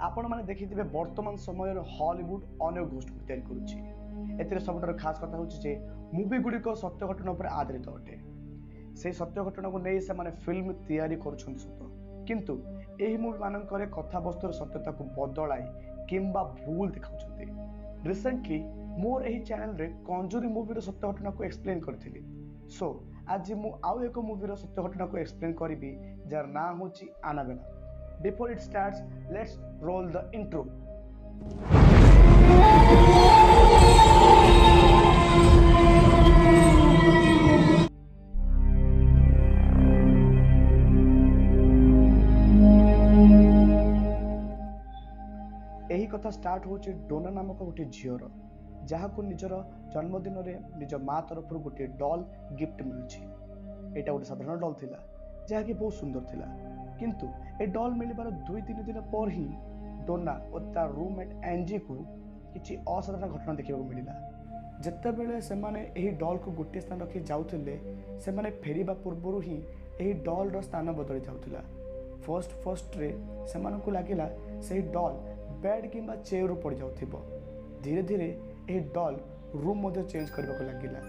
ଆପଣମାନେ ଦେଖିଥିବେ ବର୍ତ୍ତମାନ ସମୟରେ ହଲିଉଡ୍ ଅନେକ ଘୋଷ୍ଟ ମୁଭି ତିଆରି କରୁଛି। ଏଥିରେ ସବୁଠାରୁ ଖାସ୍ କଥା ହେଉଛି ଯେ ମୁଭି ଗୁଡ଼ିକ ସତ୍ୟ ଘଟଣା ଉପରେ ଆଧାରିତ ଅଟେ। ସେହି ସତ୍ୟ ଘଟଣାକୁ ନେଇ ସେମାନେ ଫିଲ୍ମ ତିଆରି କରୁଛନ୍ତି ସତ, କିନ୍ତୁ ଏହି ମୁଭି ମାନଙ୍କରେ କଥାବସ୍ତୁର ସତ୍ୟତାକୁ ବଦଳାଇ କିମ୍ବା ଭୁଲ ଦେଖାଉଛନ୍ତି। ରିସେଣ୍ଟଲି ମୋର ଏହି ଚ୍ୟାନେଲରେ କଞ୍ଜୁରି ମୁଭିର ସତ୍ୟ ଘଟଣାକୁ ଏକ୍ସପ୍ଲେନ୍ କରିଥିଲି। ସୋ ଆଜି ମୁଁ ଆଉ ଏକ ମୁଭିର ସତ୍ୟ ଘଟଣାକୁ ଏକ୍ସପ୍ଲେନ୍ କରିବି, ଯାହାର ନାଁ ହେଉଛି Annabelle. Before it starts, let's roll the intro. ଏହି କଥା ଷ୍ଟାର୍ଟ ହେଉଛି ଡୋନା ନାମକ ଗୋଟିଏ ଝିଅର, ଯାହାକୁ ନିଜର ଜନ୍ମଦିନରେ ନିଜ ମା ତରଫରୁ ଗୋଟିଏ ଡଲ୍ ଗିଫ୍ଟ ମିଳୁଛି। ଏଇଟା ଗୋଟେ ସାଧାରଣ ଡଲ୍ ଥିଲା, ଯାହାକି ବହୁତ ସୁନ୍ଦର ଥିଲା। କିନ୍ତୁ ଏ ଡଲ୍ ମିଳିବାର 2-3 ଦିନ ପରେ ହିଁ ଡୋନା ଓ ତା ରୁମମେଟ୍ ଆଞ୍ଜିକୁ କିଛି ଅସାଧାରଣ ଘଟଣା ଦେଖିବାକୁ ମିଳିଲା। ଯେତେବେଳେ ସେମାନେ ଏହି ଡଲ୍କୁ ଗୋଟିଏ ସ୍ଥାନ ରଖି ଯାଉଥିଲେ, ସେମାନେ ଫେରିବା ପୂର୍ବରୁ ହିଁ ଏହି ଡଲ୍ର ସ୍ଥାନ ବଦଳି ଯାଉଥିଲା। ଫର୍ଷ୍ଟରେ ସେମାନଙ୍କୁ ଲାଗିଲା ସେହି ଡଲ୍ ବେଡ୍ କିମ୍ବା ଚେୟାରରୁ ପଡ଼ିଯାଉଥିବ। ଧୀରେ ଧୀରେ ଏହି ଡଲ୍ ରୁମ୍ ମଧ୍ୟ ଚେଞ୍ଜ କରିବାକୁ ଲାଗିଲା।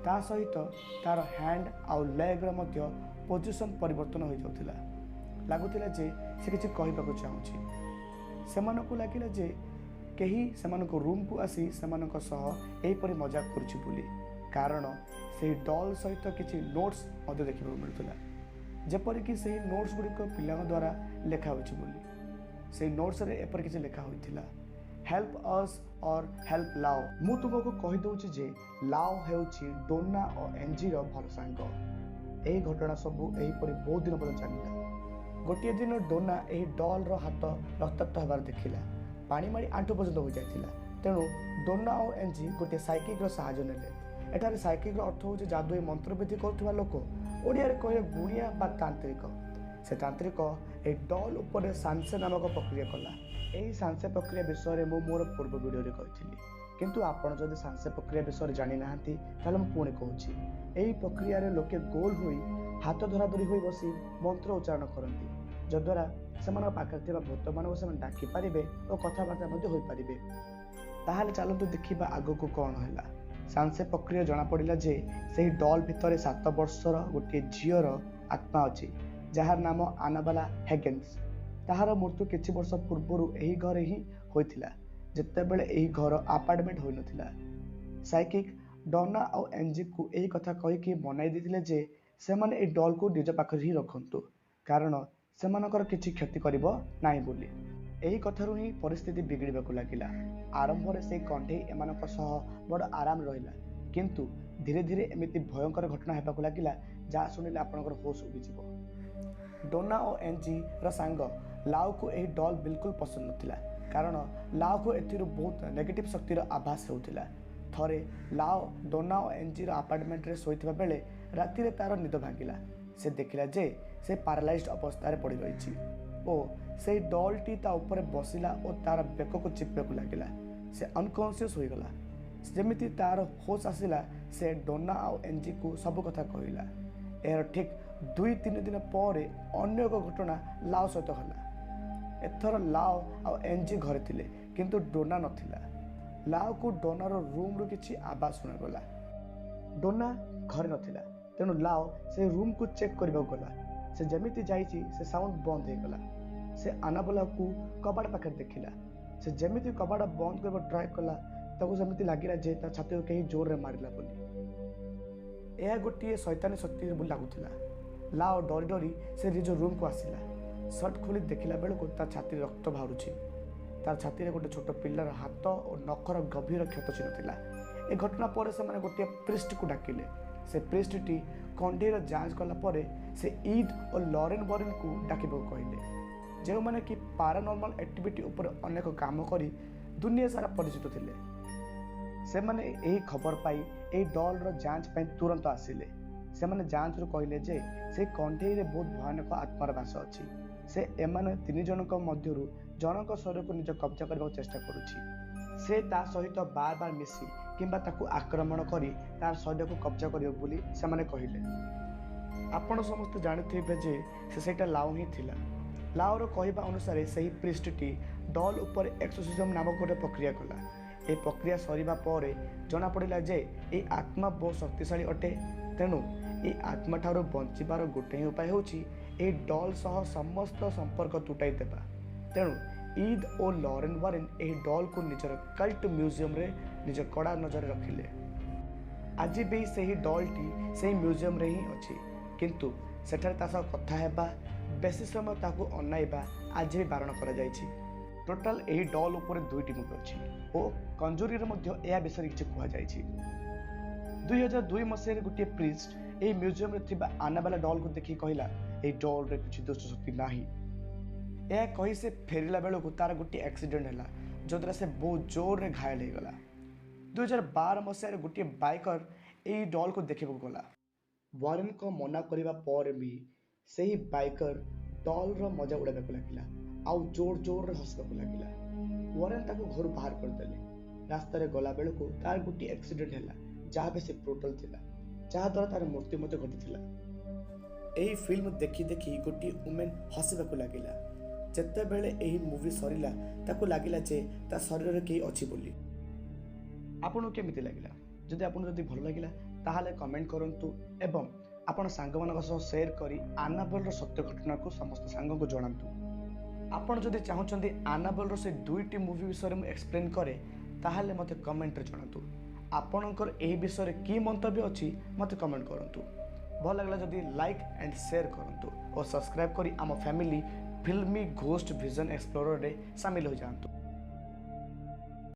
ତା ସହିତ ତାର ହ୍ୟାଣ୍ଡ ଆଉ ଲେଗ୍ର ମଧ୍ୟ ପୋଜିସନ୍ ପରିବର୍ତ୍ତନ ହୋଇଯାଉଥିଲା। ଲାଗୁଥିଲା ଯେ ସେ କିଛି କହିବାକୁ ଚାହୁଁଛି। ସେମାନଙ୍କୁ ଲାଗିଲା ଯେ କେହି ସେମାନଙ୍କ ରୁମ୍କୁ ଆସି ସେମାନଙ୍କ ସହ ଏହିପରି ମଜାକ କରୁଛି ବୋଲି, କାରଣ ସେହି ଡଲ୍ ସହିତ କିଛି ନୋଟ୍ସ ମଧ୍ୟ ଦେଖିବାକୁ ମିଳୁଥିଲା, ଯେପରିକି ସେହି ନୋଟ୍ସ ଗୁଡ଼ିକ ପିଲାଙ୍କ ଦ୍ୱାରା ଲେଖା ହୋଇଛି ବୋଲି। ସେହି ନୋଟ୍ସରେ ଏପରି କିଛି ଲେଖା ହୋଇଥିଲା, ହେଲ୍ପ ଅସ୍ ଅର୍ ହେଲ୍ପ ଲାଓ। ମୁଁ ତୁମକୁ କହିଦେଉଛି ଯେ ଲାଓ ହେଉଛି ଡୋନା ଓ ଏଞ୍ଜିର ଭଲ ସାଙ୍ଗ। ଏହି ଘଟଣା ସବୁ ଏହିପରି ବହୁତ ଦିନ ପର୍ଯ୍ୟନ୍ତ ଚାଲିଲା। ଗୋଟିଏ ଦିନ ଡୋନା ଏହି ଡଲ୍ର ହାତ ରକ୍ତାକ୍ତ ହେବାର ଦେଖିଲା। ପାଣି ମାଡ଼ି ଆଣ୍ଠୁ ପର୍ଯ୍ୟନ୍ତ ହୋଇଯାଇଥିଲା। ତେଣୁ ଡୋନା ଓ ଏଞ୍ଜି ଗୋଟିଏ ସାଇକିକ୍ର ସାହାଯ୍ୟ ନେଲେ। ଏଠାରେ ସାଇକିକ୍ର ଅର୍ଥ ହେଉଛି ଯାଦୁଇ ମନ୍ତ୍ରବିଧି କରୁଥିବା ଲୋକ, ଓଡ଼ିଆରେ କହିଲେ ଗୁଣିଆ ବା ତାନ୍ତ୍ରିକ। ସେ ତାନ୍ତ୍ରିକ ଏହି ଡଲ୍ ଉପରେ ସାଂସେ ନାମକ ପ୍ରକ୍ରିୟା କଲା। ଏହି ସାଂସେ ପ୍ରକ୍ରିୟା ବିଷୟରେ ମୁଁ ମୋର ପୂର୍ବ ଭିଡ଼ିଓରେ କହିଥିଲି, କିନ୍ତୁ ଆପଣ ଯଦି ସାଂସେ ପ୍ରକ୍ରିୟା ବିଷୟରେ ଜାଣିନାହାନ୍ତି ତାହେଲେ ମୁଁ ପୁଣି କହୁଛି। ଏହି ପ୍ରକ୍ରିୟାରେ ଲୋକେ ଗୋଲ ହୋଇ ହାତ ଧରାଧରି ହୋଇ ବସି ମନ୍ତ୍ର ଉଚ୍ଚାରଣ କରନ୍ତି, ଯଦ୍ୱାରା ସେମାନଙ୍କ ପାଖରେ ଥିବା ଭୂତମାନଙ୍କୁ ସେମାନେ ଡାକିପାରିବେ ଓ କଥାବାର୍ତ୍ତା ମଧ୍ୟ ହୋଇପାରିବେ। ତାହେଲେ ଚାଲନ୍ତୁ ଦେଖିବା ଆଗକୁ କ'ଣ ହେଲା। ସାଂସେ ପ୍ରକ୍ରିୟା ଜଣାପଡ଼ିଲା ଯେ ସେହି ଡଲ୍ ଭିତରେ 7 ବର୍ଷର ଗୋଟିଏ ଝିଅର ଆତ୍ମା ଅଛି, ଯାହାର ନାମ ଆନାବେଲା ହେଗେନ୍ସ। ତାହାର ମୃତ୍ୟୁ କିଛି ବର୍ଷ ପୂର୍ବରୁ ଏହି ଘରେ ହିଁ ହୋଇଥିଲା, ଯେତେବେଳେ ଏହି ଘର ଆପାର୍ଟମେଣ୍ଟ ହୋଇନଥିଲା। ସାଇକିକ୍ ଡନା ଆଉ ଏଞ୍ଜିକୁ ଏହି କଥା କହିକି ମନାଇ ଦେଇଥିଲେ ଯେ ସେମାନେ ଏହି ଡଲ୍କୁ ନିଜ ପାଖରେ ହିଁ ରଖନ୍ତୁ, କାରଣ ସେମାନଙ୍କର କିଛି କ୍ଷତି କରିବ ନାହିଁ ବୋଲି। ଏହି କଥାରୁ ହିଁ ପରିସ୍ଥିତି ବିଗିଡ଼ିବାକୁ ଲାଗିଲା। ଆରମ୍ଭରେ ସେହି କଣ୍ଢେଇ ଏମାନଙ୍କ ସହ ବଡ଼ ଆରାମ ରହିଲା, କିନ୍ତୁ ଧୀରେ ଧୀରେ ଏମିତି ଭୟଙ୍କର ଘଟଣା ହେବାକୁ ଲାଗିଲା ଯାହା ଶୁଣିଲେ ଆପଣଙ୍କର ହୋସ୍ ଉଡ଼ିଯିବ। ଡୋନା ଓ ଏଞ୍ଜିର ସାଙ୍ଗ ଲାଓକୁ ଏହି ଡଲ୍ ବିଲକୁଲ ପସନ୍ଦ ନଥିଲା, କାରଣ ଲାଓକୁ ଏଥିରୁ ବହୁତ ନେଗେଟିଭ୍ ଶକ୍ତିର ଆଭାସ ହେଉଥିଲା। ଥରେ ଲାଓ ଡୋନା ଓ ଏଞ୍ଜିର ଆପାର୍ଟମେଣ୍ଟରେ ଶୋଇଥିବା ବେଳେ ରାତିରେ ତାର ନିଦ ଭାଙ୍ଗିଲା। ସେ ଦେଖିଲା ଯେ ସେ ପାରାଲାଇଜ୍ଡ ଅବସ୍ଥାରେ ପଡ଼ି ରହିଛି ଓ ସେହି ଡଲ୍ଟି ତା ଉପରେ ବସିଲା ଓ ତାର ବେକକୁ ଚିପିବାକୁ ଲାଗିଲା। ସେ ଅନକନସିୟସ୍ ହୋଇଗଲା। ଯେମିତି ତାର ହୋସ୍ ଆସିଲା, ସେ ଡୋନା ଆଉ ଏଞ୍ଜିକୁ ସବୁ କଥା କହିଲା। ଏହାର ଠିକ୍ 2-3 ଦିନ ପରେ ଅନ୍ୟ ଏକ ଘଟଣା ଲାଓ ସହିତ ହେଲା। ଏଥର ଲାଓ ଆଉ ଏଞ୍ଜି ଘରେ ଥିଲେ, କିନ୍ତୁ ଡୋନା ନଥିଲା। ଲାଓକୁ ଡୋନାର ରୁମ୍ରୁ କିଛି ଆବାଜ ଶୁଣାଗଲା। ଡୋନା ଘରେ ନଥିଲା, ତେଣୁ ଲାଓ ସେ ରୁମ୍କୁ ଚେକ୍ କରିବାକୁ ଗଲା। ସେ ଯେମିତି ଯାଇଛି ସେ ସାଉଣ୍ଡ ବନ୍ଦ ହେଇଗଲା। ସେ ଆନାବେଲାକୁ କବାଟ ପାଖରେ ଦେଖିଲା। ସେ ଯେମିତି କବାଟ ବନ୍ଦ କରିବାକୁ ଟ୍ରାଏ କଲା, ତାକୁ ସେମିତି ଲାଗିଲା ଯେ ତା ଛାତିକୁ କେହି ଜୋରରେ ମାରିଲା ବୋଲି। ଏହା ଗୋଟିଏ ଶୈତାନୀ ଶକ୍ତି ବୋଲି ଲାଗୁଥିଲା। ଲାଓ ଡରି ଡରି ସେ ନିଜ ରୁମ୍କୁ ଆସିଲା। ସର୍ଟ ଖୋଲି ଦେଖିଲା ବେଳକୁ ତା ଛାତିରେ ରକ୍ତ ବାହାରୁଛି। ତାର ଛାତିରେ ଗୋଟେ ଛୋଟ ପିଲାର ହାତ ଓ ନଖର ଗଭୀର କ୍ଷତ ଚିହ୍ନ ଥିଲା। ଏ ଘଟଣା ପରେ ସେମାନେ ଗୋଟିଏ ପ୍ରିଷ୍ଟକୁ ଡାକିଲେ। ସେ ପ୍ରିଷ୍ଟଟି କଣ୍ଢେଇର ଯାଞ୍ଚ କଲା ପରେ ସେ ଇଦ୍ ଓ ଲରେନ୍ ବରେନ୍କୁ ଡାକିବାକୁ କହିଲେ, ଯେଉଁମାନେ କି ପାରାନର୍ମାଲ ଆକ୍ଟିଭିଟି ଉପରେ ଅନେକ କାମ କରି ଦୁନିଆ ସାରା ପରିଚିତ ଥିଲେ। ସେମାନେ ଏହି ଖବର ପାଇ ଏହି ଡଲ୍ର ଯାଞ୍ଚ ପାଇଁ ତୁରନ୍ତ ଆସିଲେ। ସେମାନେ ଯାଞ୍ଚରୁ କହିଲେ ଯେ ସେ କଣ୍ଢେଇରେ ବହୁତ ଭୟାନକ ଆତ୍ମାର ବାସ ଅଛି। ସେ ଏମାନେ 3 ଜଣଙ୍କ ମଧ୍ୟରୁ ଜଣଙ୍କ ଶରୀରକୁ ନିଜ କବ୍ଜା କରିବାକୁ ଚେଷ୍ଟା କରୁଛି। ସେ ତା ସହିତ ବାର ବାର ମିଶି କିମ୍ବା ତାକୁ ଆକ୍ରମଣ କରି ତାର ଶରୀରକୁ କବ୍ଜା କରିବ ବୋଲି ସେମାନେ କହିଲେ। ଆପଣ ସମସ୍ତେ ଜାଣିଥିବେ ଯେ ସେ ସେଇଟା ଲାଉ ହିଁ ଥିଲା। ଲାଓର କହିବା ଅନୁସାରେ ସେହି ପ୍ରିଷ୍ଟଟି ଡଲ୍ ଉପରେ ଏକ୍ସୋସିଜମ୍ ନାମକ ଗୋଟେ ପ୍ରକ୍ରିୟା କଲା। ଏହି ପ୍ରକ୍ରିୟା ସରିବା ପରେ ଜଣାପଡ଼ିଲା ଯେ ଏହି ଆତ୍ମା ବହୁତ ଶକ୍ତିଶାଳୀ ଅଟେ। ତେଣୁ ଏହି ଆତ୍ମାଠାରୁ ବଞ୍ଚିବାର ଗୋଟେ ହିଁ ଉପାୟ ହେଉଛି ଏହି ଡଲ୍ ସହ ସମସ୍ତ ସମ୍ପର୍କ ତୁଟାଇ ଦେବା। ତେଣୁ ଇଦ୍ ଓ ଲରେନ୍ ୱାରେନ୍ ଏହି ଡଲ୍କୁ ନିଜର କଲ୍ଟ ମ୍ୟୁଜିୟମରେ ନିଜ କଡ଼ା ନଜରରେ ରଖିଲେ। ଆଜି ବି ସେହି ଡଲ୍ଟି ସେହି ମ୍ୟୁଜିୟମରେ ହିଁ ଅଛି, କିନ୍ତୁ ସେଠାରେ ତା ସହ କଥା ହେବା, ବେଶୀ ସମୟ ତାକୁ ଅନାଇବା ଆଜି ବି ବାରଣ କରାଯାଇଛି। ଟୋଟାଲ ଏହି ଡଲ୍ ଉପରେ 2ଟି ମୁଭି ଅଛି ଓ କଞ୍ଜୁରିରେ ମଧ୍ୟ ଏହା ବିଷୟରେ କିଛି କୁହାଯାଇଛି। 2002 ମସିହାରେ ଗୋଟିଏ ପ୍ରିଷ୍ଟ ଏହି ମ୍ୟୁଜିୟମରେ ଥିବା ଆନାବେଲା ଡଲ୍କୁ ଦେଖି କହିଲା, ଏହି ଡଲ୍ରେ କିଛି ଦୁଷ୍ଟ ଶକ୍ତି ନାହିଁ। ଏହା କହି ସେ ଫେରିଲା ବେଳକୁ ତାର ଗୋଟିଏ ଆକ୍ସିଡେଣ୍ଟ ହେଲା, ଯଦ୍ୱାରା ସେ ବହୁତ ଜୋରରେ ଘାୟଲ ହେଇଗଲା। 2012 ମସିହାରେ ଗୋଟିଏ ବାଇକର ଏହି ଡଲ୍କୁ ଦେଖିବାକୁ ଗଲା। ୱାରେନଙ୍କ ମନା କରିବା ପରେ ବି ସେହି ବାଇକର ଡଲ୍ର ମଜା ଉଡ଼ାଇବାକୁ ଲାଗିଲା ଆଉ ଜୋର ଜୋରରେ ହସିବାକୁ ଲାଗିଲା। ୱାରେନ ତାକୁ ଘରୁ ବାହାର କରିଦେଲେ। ରାସ୍ତାରେ ଗଲା ବେଳକୁ ତାର ଗୋଟିଏ ଆକ୍ସିଡେଣ୍ଟ ହେଲା, ଯାହା ବେଶୀ ବ୍ରୁଟାଲ ଥିଲା, ଯାହାଦ୍ୱାରା ତାର ମୃତ୍ୟୁ ମଧ୍ୟ ଘଟିଥିଲା। ଏହି ଫିଲ୍ମ ଦେଖି ଦେଖି ଗୋଟିଏ ଓମେନ୍ ହସିବାକୁ ଲାଗିଲା। ଯେତେବେଳେ ଏହି ମୁଭି ସରିଲା, ତାକୁ ଲାଗିଲା ଯେ ତା ଶରୀରରେ କେହି ଅଛି ବୋଲି। ଆପଣଙ୍କୁ କେମିତି ଲାଗିଲା? ଯଦି ଆପଣଙ୍କୁ ଯଦି ଭଲ ଲାଗିଲା, ତାହେଲେ କମେଣ୍ଟ କରନ୍ତୁ ଏବଂ ଆପଣ ସାଙ୍ଗମାନଙ୍କ ସହ ସେୟାର କରି ଆନାବେଲର ସତ୍ୟ ଘଟଣାକୁ ସମସ୍ତ ସାଙ୍ଗଙ୍କୁ ଜଣାନ୍ତୁ। ଆପଣ ଯଦି ଚାହୁଁଛନ୍ତି ଆନାବେଲର ସେ 2ଟି ମୁଭି ବିଷୟରେ ମୁଁ ଏକ୍ସପ୍ଲେନ୍ କରେ, ତାହେଲେ ମୋତେ କମେଣ୍ଟରେ ଜଣାନ୍ତୁ। ଆପଣଙ୍କର ଏହି ବିଷୟରେ କି ମନ୍ତବ୍ୟ ଅଛି, ମୋତେ କମେଣ୍ଟ କରନ୍ତୁ। ଭଲ ଲାଗିଲା ଯଦି ଲାଇକ୍ ଆଣ୍ଡ ସେୟାର କରନ୍ତୁ ଓ ସବସ୍କ୍ରାଇବ୍ କରି ଆମ ଫ୍ୟାମିଲି ଫିଲ୍ମି ଘୋଷ୍ଟ ଭିଜନ୍ ଏକ୍ସପ୍ଲୋରରେ ସାମିଲ ହୋଇଯାଆନ୍ତୁ।